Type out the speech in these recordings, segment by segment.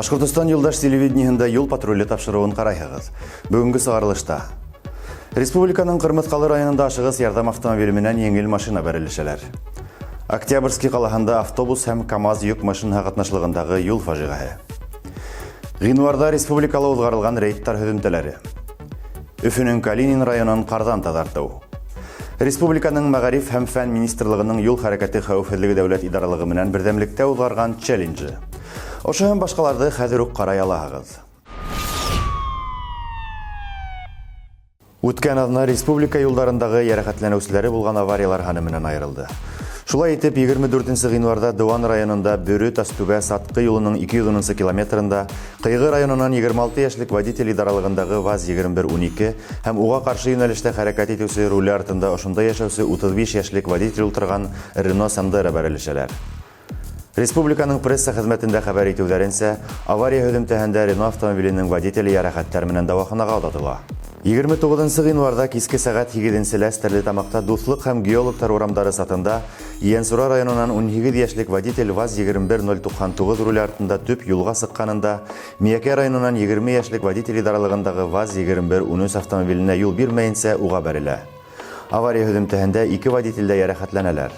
Башҡортостан юлдаш телевидениеһында «Юл патруле» тапшырыуын ҡарайһығыҙ. Бөгөнгө сығарылышта: Республиканың Ҡырмыҫҡалы районында ашығыс ярҙам автомобиле менән еңел машина бәрелешәләр. Октябрьский ҡалаһында автобус һәм КАМАЗ йөк машинаһы ҡатнашлығындағы юл фажиғәһе. Ғинуарҙа республикала уҙғарылған рейдтар һөҙөмтәләре. Өфөнөң Калинин районын ҡарҙан таҙартыу. Республиканың Мәғариф һәм фән министрлығының юл хәрәкәте хәүефһеҙлеге дәүләт идаралығы менән берҙәмлектә уҙғарған челленджы. Ошо һәм башҡаларҙы хәҙер үк ҡарай алаһығыҙ. Үткән аҙна республика юлдарындағы йәрәхәтләнеүселәре булған авариялар һаны менән айырылды. Шулай итеп, 24 ғинуарҙа Дыуан районында Бөрө Тастүбә Сатҡы юлының 210 километрында Ҡыйғы районынан 26 йәшлек водитель идаралығындағы ВАЗ-2112 һәм уға ҡаршы йүнәлештә хәрәкәт итеүсе, руле артында ошонда йәшәүсе 35 йәшлек водитель ултырған Рено Сандеро бәрелешәләр. Республиканың пресса хеҙмәтендә хәбәр итеүҙәренсә, авария һөҙөмтәһендә Рено автомобиленең водителе йәрәхәттәр менән дауаханаға оҙатыла. 29 ғинуарҙа киске сәғәт 8-лә Стәрлетамаҡта Дуҫлыҡ һәм Геологтар урамдары сатында Ейәнсура районынан 18 йәшлек водитель ВАЗ-21099 руле артында төп юлға сыҡҡанында Миәкә районынан 20 йәшлек водитель идаралығындағы ВАЗ-2113 автомобиленә юл бирмәйенсә уға бәрелә. Авария һөҙөмтәһендә ике водитель дә йәрәхәтләнәләр.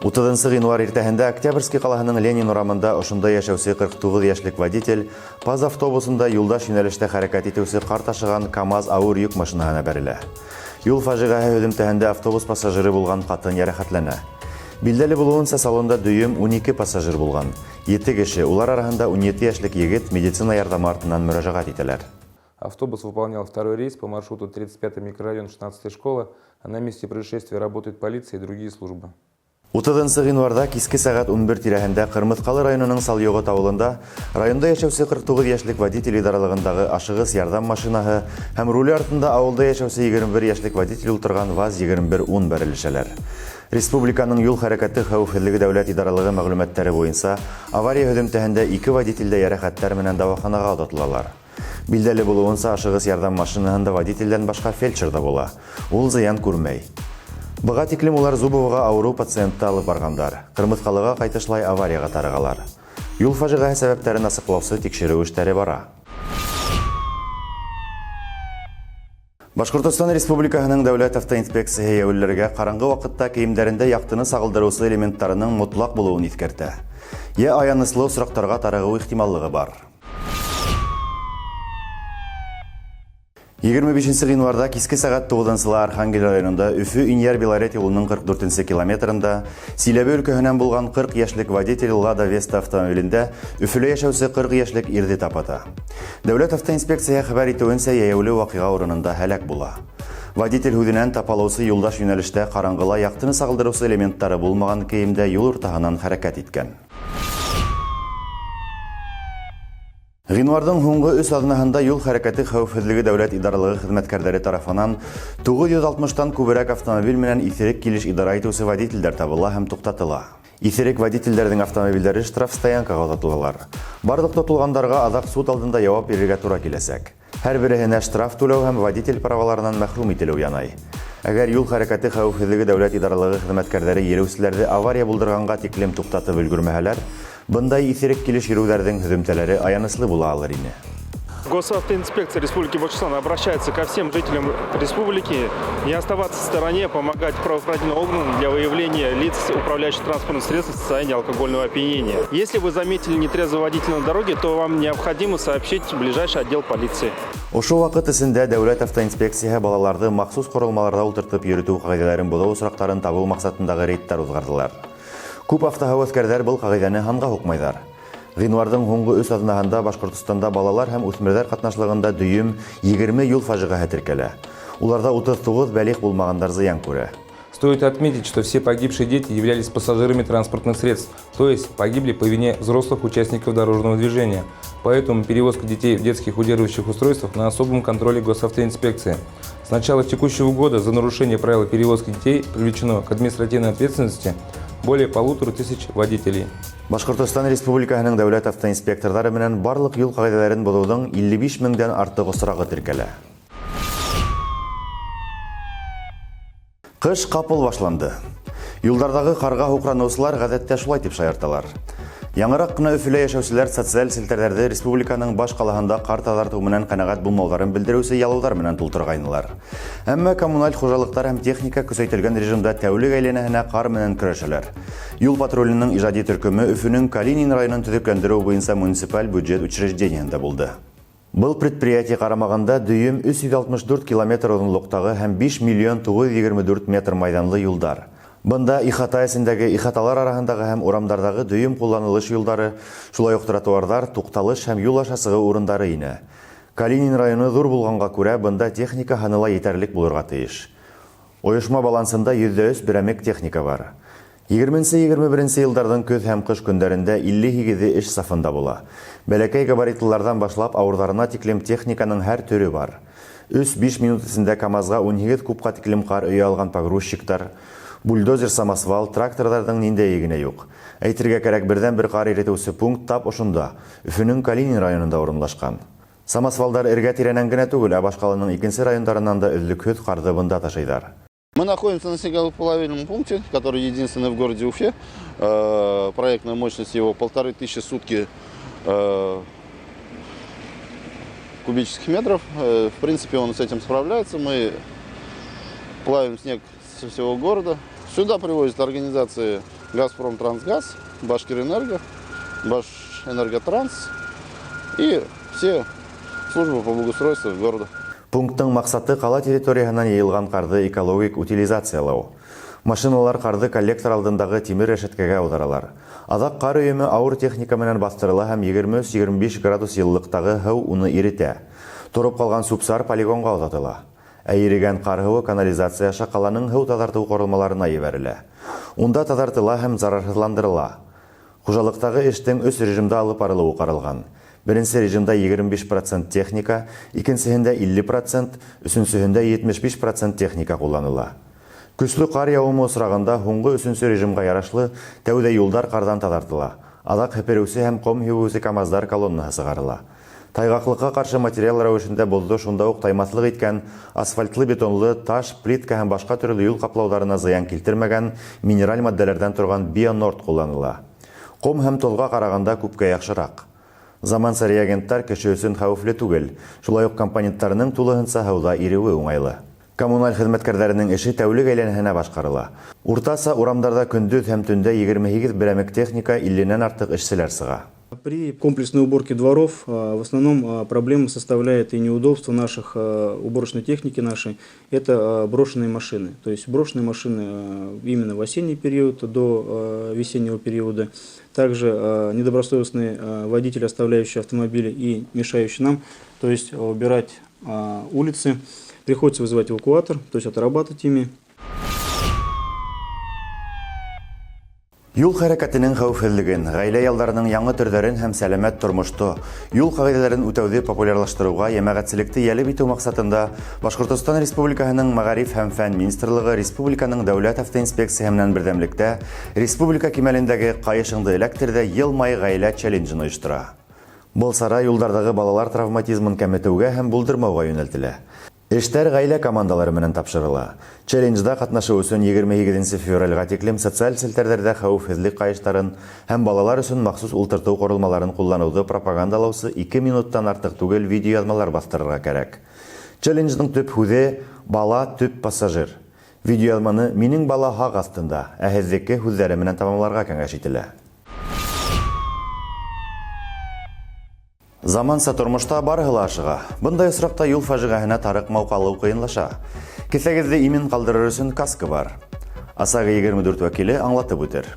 30 ғинуар иртәһендә Октябрьский ҡалаһының Ленин урамында ошонда йәшәүсе 49 йәшлек водитель ПАЗ автобусында юлдаш йүнәлештә хәрәкәт итеүсе ҡар ташыған КАМАЗ ауыр йөк машинаһына бәрелә. Юл фажиғәһе һөҙөмтәһендә автобус пассажиры булған ҡатын йәрәхәтләнә. Билдәле булыуынса, салонда дөйөм 12 пассажир булған. 7 кеше, улар араһында 17 йәшлек егет, медицина ярҙамы артынан мөрәжәғәт итәләр. Автобус выполнял второй рейс по маршруту 35 микрорайон, 16 школа, а на месте происшествия работают полиция и другие службы. 30 ғинуарҙа киске сәғәт 11 тирәһендә Ҡырмыҫҡалы районының Салйоғот ауылында районда йәшәүсе 49 йәшлек водитель идаралығындағы ашығыс ярҙам машинаһы һәм руле артында ауылда йәшәүсе 21 йәшлек водитель ултырған ВАЗ-2110 бәрелешәләр. Республиканың юл хәрәкәте хәүефһеҙлеге дәүләт идаралығы мәғлүмәттәре буйынса, авария һөҙөмтәһендә ике водитель дә йәрәхәттәр менән дауаханаға оҙатылалар. Билдәле булыуынса, ашығыс ярҙам машинаһында водителдән башҡа фельдшер ҙа була. Ул зыян күрмәй. Быға тиклем улар Зубоваға ауырыу пациентты алып барғандар. Ҡырмыҫҡалыға ҡайтышлай аварияға тарығалар. Юл фажиғәһе сәбәптәрен асыҡлаусы тикшереү эштәре бара. Башҡортостан Республикаһының Дәүләт автоинспекцияһы йәйәүлеләргә ҡараңғы ваҡытта кейемдәрендә яҡтыны сағылдырыусы элементтарының мотлаҡ булыуын иҫкәртә. Йә аяныслы осраҡтарға тарығыу ихтималлығы бар. 25 ғинуарҙа киске сәғәт 9-ла Архангел районында Өфө Инйәр Белорет юлының 44 километрында Силәбе өлкәһенән булған 40 йәшлек водитель Лада Веста автомобилендә Өфөлә йәшәүсе 40 йәшлек ирҙе тапата. Дәүләт автоинспекцияһы хәбәр итеүенсә, йәйәүле ваҡиға урынында һәләк була. Водитель һүҙенән, тапалыусы юлдаш йүнәлештә ҡараңғыла яҡтыны сағылдырыусы элементтары булмаған кейемдә юл уртаһынан хәрәкәт иткән. Ғинуарҙың һуңғы өс аҙнаһында юл хәрәкәте хәүефһеҙлеге дәүләт идаралығы хеҙмәткәрҙәре тарафынан 960-тан күберәк автомобиль менән иҫерек килеш идара итеүсе водителдәр табыла һәм туҡтатыла. Иҫерек водителдәрҙең автомобилдәре штрафстоянкаға оҙатылалар. Барлыҡ тотолғандарға аҙаҡ суд алдында яуап бирергә тура киләсәк. Һәр береһенә штраф түләү һәм водитель праваларынан мәхрүм ителеү янай. Әгәр юл хәрәкәте хәүефһеҙлеге дәүләт идаралығы хеҙмәткәрҙәре йөрөүселәрҙе авария булдырғанға тиклем туҡтатып өлгөрмәһәләр, бындай иҫерек килеш йөрөүҙәрҙең һөҙөмтәләре аяныслы була алыр ине. Госавтоинспекция Республики Башкортостан обращается ко всем жителям республики не оставаться в стороне, помогать правоохранительным органам для выявления лиц, управляющих транспортным средством в состоянии алкогольного опьянения. Если вы заметили нетрезвого водителя на дороге, то вам необходимо сообщить в ближайший отдел полиции. Ошо ваҡыт эсендә Дәүләт автоинспекцияһы балаларҙы махсус ҡоролмаларҙа ултыртып йөрөтөү ҡағиҙәләрен боҙоу осраҡтарын табыу маҡсатындағы рейдтар уҙғарҙылар. Күп автоһәүәҫкәрҙәр был ҡағиҙәне һанға һуҡмайҙар. Ғинуарҙың һуңғы өс аҙнаһында Башҡортостанда балалар һәм үҫмерҙәр ҡатнашлығында дөйөм 20 юл фажиғәһе теркәлә. Уларҙа 39 бәлиғ булмағандар зыян күрә. Стоит отметить, что все погибшие дети являлись пассажирами транспортных средств, то есть погибли по вине взрослых участников дорожного движения. Поэтому перевозка детей в детских удерживающих устройствах на особом контроле госавтоинспекции. С начала текущего года за нарушение правил перевозки детей привлечено к административной ответственности более 1500 водителей. Башҡортостан Республикаһының дәүләт автоинспекторҙары менән барлыҡ юл ҡағиҙәләрен боҙоуҙың 55 меңдән артыҡ осрағы теркәлә. Ҡыш ҡапыл башланды. Юлдарҙағы ҡарға һуҡраныусылар ғәҙәттә шулай тип шаярталар. Яңыраҡ ҡына Өфөлә йәшәүселәр социаль селтәрҙәрҙе республиканың баш ҡалаһында ҡар таҙартыу менән ҡәнәғәт булмауҙарын белдереүсе ялыуҙар менән тултырғайнылар. Әммә коммуналь хужалыҡтар һәм техника көсәйтелгән режимда тәүлек әйләнәһенә ҡар менән көрәшәләр. Юл патруленың ижади төркөмө Өфөнөң Калинин районын төҙөкләндереү буйынса муниципаль бюджет учреждениеһында булды. Был предприятие ҡарамағында дөйөм 364 километр оҙонлоҡтағы һәм 5 миллион 924 метр майҙанлы юлдар. Бында ихата эсендәге, ихаталар араһындағы һәм урамдарҙағы дөйөм ҡулланылыш юлдары, шулай уҡ тротуарҙар, туҡталыш һәм юл аша сығыу урындары инә. Калинин районы ҙур булғанға күрә, бында техника һаны ла етәрлек булырға тейеш. Ойошма балансында 103 берәмек техника бар. 20-21 йылдарҙың көҙ һәм ҡыш көндәрендә 58-е эш сафында була. Бәләкәй габаритлыларҙан башлап ауырҙарына тиклем техниканың һәр төрө бар. 3-5 минут эсендә КАМАЗға 18 кубҡа тиклем ҡар өйә алған погрузчиктар, бульдозер, самосвал, тракторҙарҙың ниндәйе генә юҡ. Әйтергә кәрәк, берҙән-бер ҡар иретеүсе пункт тап ошонда, Өфөнөң Калинин районында урынлашҡан. Самосвалдар эргә-тирәнән генә түгел, ә баш ҡаланың икенсе райондарынан да өҙлөкһөҙ ҡарҙы бында ташыйҙар. Мы находимся на снегоплавильном пункте, который единственный в городе Уфе. Проектная мощность его 1500 в сутки кубических метров. В принципе, он с этим справляется. Мы плавим снег со всего города. Сюда привозят организации «Газпром Трансгаз», «Башкирэнерго», «Башэнерготранс» и все службы по благоустройству города. Пункттың маҡсаты ҡала территорияһынан йыйылған ҡарҙы экологик утилизациялау. Машиналар ҡарҙы коллектор алдындағы тимер рәшәткәгә ауҙаралар. Аҙаҡ ҡар өйөмө ауыр техника менән баҫтырыла һәм 23-25 градус йылылыҡтағы һыу уны иретә. Тороп ҡалған сүп-сар полигонға оҙатыла. Ә ирегән ҡар һыуы канализация аша ҡаланың һыу таҙартыу ҡоролмаларына ебәрелә. Унда таҙартыла һәм зарарһыҙландырыла. Хужалыҡтағы эштең өс режимда алып барылыуы ҡаралған. Беренсе режимда 25% техника, икенсеһендә 50%, өсөнсөһөндә 75% техника ҡулланыла. Көслө ҡар яуымы осрағында һуңғы өсөнсө режимға ярашлы тәүҙә юлдар ҡарҙан таҙартыла. Аҙаҡ һепереүсе һәм ҡом һибеүсе КАМАЗдар колоннаһы сығарыла. Тайғаҡлыҡҡа ҡаршы материал рәүешендә боҙҙо шунда уҡ таймаҫлыҡ иткән асфальтлы, бетонлы, таш, плитка һәм башҡа төрлө юл ҡаплауҙарына зыян килтермәгән минераль матдәләрҙән торған бионорд ҡулланыла. Ҡом һәм тоҙға ҡарағанда күпкә яҡшыраҡ. Заманса реагенттар кеше өсөн хәүефле түгел, шулай уҡ компоненттарының тулыһынса һыуҙа иреүе уңайлы. Коммуналь хеҙмәткәрҙәренең эше тәүлек әйләнәһенә башҡарыла. Уртаса урамдарҙа көндөҙ һәм төндә 28 берәмек техника, 50-нән артыҡ эшселәр сыға. При комплексной уборке дворов в основном проблемы составляет и неудобства наших уборочной техники нашей, это брошенные машины. То есть брошенные машины именно в осенний период до весеннего периода. Также недобросовестные водители, оставляющие автомобили и мешающие нам, то есть убирать улицы. Приходится вызывать эвакуатор, то есть отрабатывать ими. Юл хәрәкәтенең хәүефһеҙлеген, ғаилә ялдарының яңы төрҙәрен һәм сәләмәт тормошто, юл ҡағиҙәләрен үтәүҙе популярлаштырыуға йәмәғәтселекте йәлеп итеү маҡсатында Башҡортостан Республикаһының Мәғариф һәм фән министрлығы республиканың дәүләт автоинспекцияһы менән берҙәмлектә республика кимәлендәге «Ҡайышыңды эләктер ҙә йылмай» ғаилә челленджын ойоштора. Был сара юлдарҙағы балалар травматизмын кәметеүгә һәм булдырмауға йүнәлтелә. Эштәр ғаилә командалары менән тапшырыла. Челленджда ҡатнашыу өсөн 28 февралгә тиклем социаль селтәрҙәрҙә хәүефһеҙлек ҡайыштарын һәм балалар өсөн махсус ултыртыу ҡоролмаларын ҡулланыуҙы пропагандалаусы 2 минуттан артыҡ түгел видеояҙмалар баҫтырырға кәрәк. Челлендждың төп һүҙе бала төп пассажир. Видеояҙманы «Минең бала һаҡ аҫтында», ә һеҙҙеке һүҙҙәре менән тамамларға кәңәш ителә. Заманса тормошта барыһы ла ашыға. Бындай осраҡта юл фажиғәһенә тарыҡмау ҡалыу ҡыйынлаша. Кеҫәгеҙҙе имен ҡалдырыр өсөн каска бар. ОСАГО 24 вәкиле аңлатып үтер.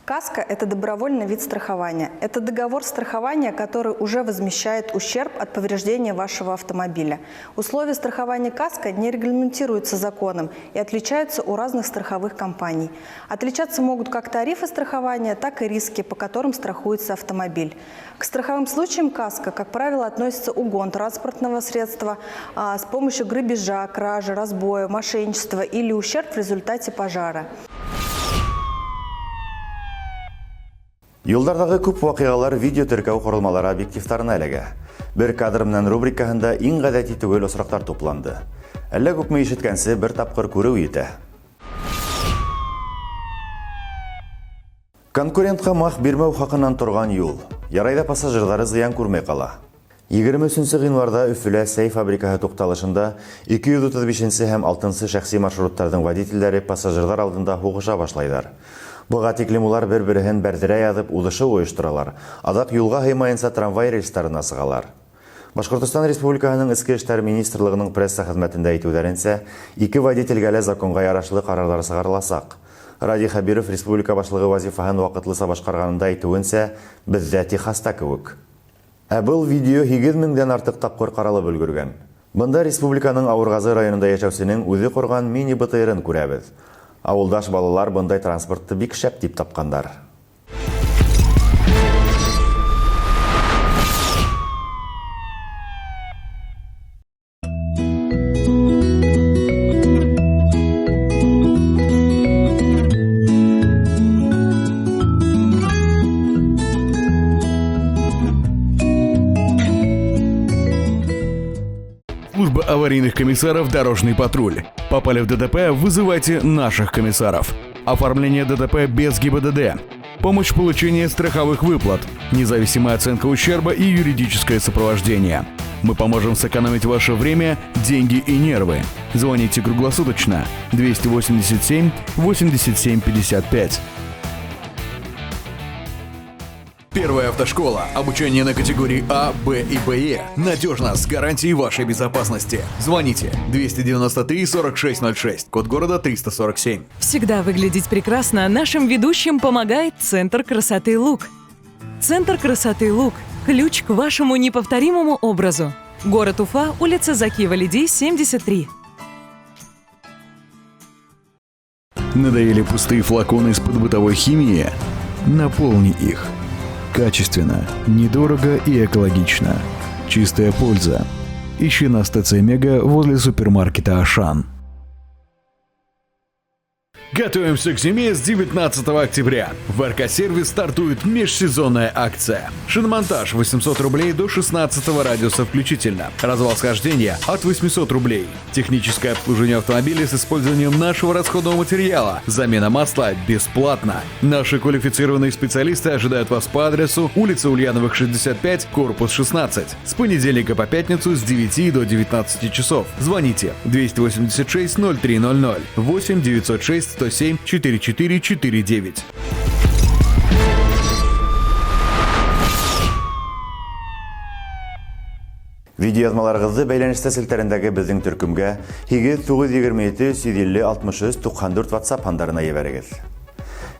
Каско – это добровольный вид страхования. Это договор страхования, который уже возмещает ущерб от повреждения вашего автомобиля. Условия страхования каско не регламентируются законом и отличаются у разных страховых компаний. Отличаться могут как тарифы страхования, так и риски, по которым страхуется автомобиль. К страховым случаям каско, как правило, относится угон транспортного средства с помощью грабежа, кражи, разбоя, мошенничества или ущерб в результате пожара. Юлдарҙағы күп ваҡиғалар видео теркәү ҡоролмалары объективтарына эләгә. Бер кадр менән рубрикаһында иң ғәҙәти түгел осраҡтар тупланды. Әллә күпме ишеткәнсе бер тапҡыр күреү етә. Конкурентҡа мах бирмәү хаҡынан торған юл. Ярай ҙа пассажирҙары зыян күрмәй ҡала. 23 ғинварҙа Өфөлә сәй фабрикаһы туҡталышында 235 һәм 6 шәхси маршруттарҙың водителдәре пассажирҙар алдында һуғыша башлайҙар. Быға тиклем улар бер-береһен бәрҙерә яҙып уҙышыу ойошторалар. Аҙаҡ юлға һыймайынса трамвай рельстарына сығалар. Башҡортостан Республикаһының Эске эштәр министрлығының пресса хеҙмәтендә әйтеүҙәренсә, ике водителгә лә законға ярашлы ҡарарҙар сығарыласаҡ. Радий Хәбиров республика башлығы вазифаһын ваҡытлыса башҡарғанында әйтеүенсә, беҙҙә Техаста кеүек. Ә был видео 8000-дән артыҡ тапҡыр ҡаралып өлгөргән. Бында республиканың Ауырғазы районында йәшәүсенең үҙе ҡорған мини-БТР-ын күрәбеҙ. Ауылдаш балалар бындай транспортты бик шәп тип тапҡандар. Служба аварийных комиссаров «Дорожный патруль». Попали в ДТП? Вызывайте наших комиссаров. Оформление ДТП без ГИБДД. Помощь в получении страховых выплат. Независимая оценка ущерба и юридическое сопровождение. Мы поможем сэкономить ваше время, деньги и нервы. Звоните круглосуточно 287 87 55. Первая автошкола. Обучение на категории А, Б и БЕ. Надежно, с гарантией вашей безопасности. Звоните 293 4606, код города 347. Всегда выглядеть прекрасно нашим ведущим помогает Центр красоты «Лук». Центр красоты «Лук» – ключ к вашему неповторимому образу. Город Уфа, улица Закиева Лиди, 73. Надоели пустые флаконы из-под бытовой химии? Наполни их. Качественно, недорого и экологично. Чистая польза. Ищи нас в ТЦ «Мега» возле супермаркета «Ашан». Готовимся к зиме с 19 октября. В РК-сервис стартует межсезонная акция. Шиномонтаж 800 рублей до 16 радиуса включительно. Развал схождения от 800 рублей. Техническое обслуживание автомобиля с использованием нашего расходного материала. Замена масла бесплатно. Наши квалифицированные специалисты ожидают вас по адресу улица Ульяновых, 65, корпус 16. С понедельника по пятницу с 9 до 19 часов. Звоните 286 0300 8 906 107 4449. Видеояҙмаларығыҙҙы бәйләнештә селтәрендәге беҙҙең төркөмгә 8 927 150 63 94 WhatsApp һандарына ебәрегеҙ.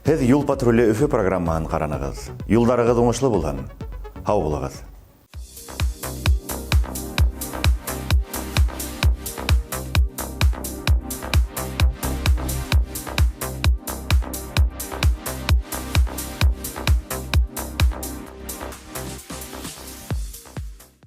Һеҙ «Юл патруле Өфө» программаһын ҡаранығыҙ. Юлдарығыҙ уңышлы булһын. Һау булығыҙ.